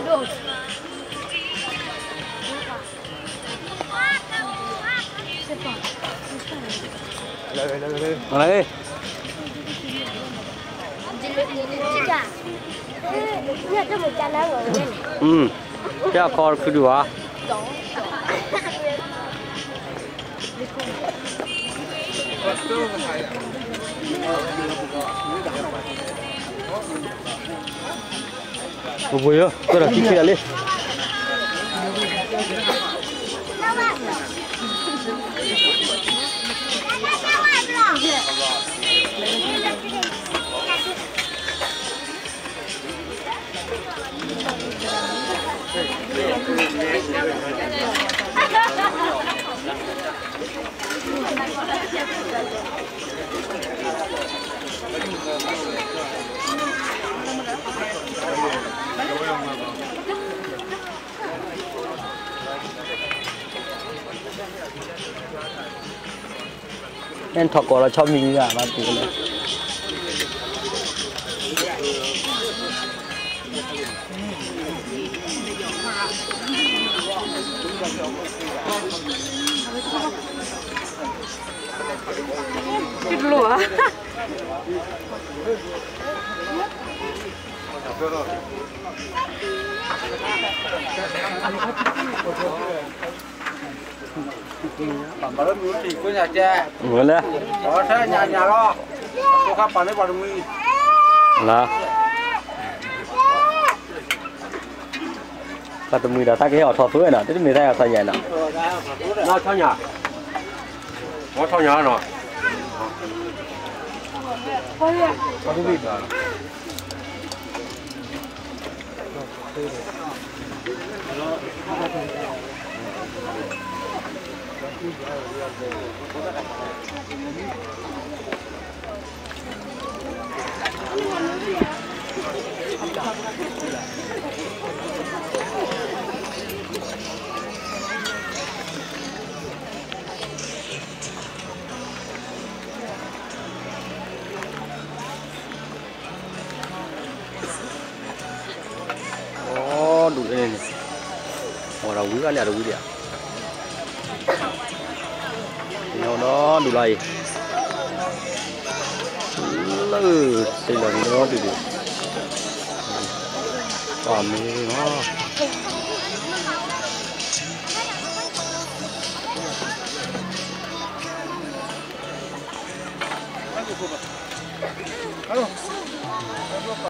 ပျၢ်ခီတခုဒုးဘၣ်. ပပှ့ၤယိ ကဲဒီးခံခံဒၣ်လံ. အဲၣ်ထီၣ်ကီးလီၤဆီမံၤဂၤဘၣ်ပူၤလီၤ. မ့ၢ်လဲၣ်, လၢ ပှၤတမှံၤဒီးတၢ်ကဟဲအိးထီၣ်သိနီၤ, တမ့ၢ်တၢ်အိးထီၣ်ညါနီၤ, နီၢ်ထီၣ်ညါ, နီၢ်ထီၣ်ညါနီၤ. အိၣ်ဒူၣ်န့ၣ်, အိၣ်ဒီးဝံၤအါလံ အတဝံၤဒံးဧါ, ဒီဒူၣ်လီၤအံၤ, လၢတ့ၢ်လီၤဒီဒူၣ်ဒံး, ပှၤမ့ၢ်လီၤ.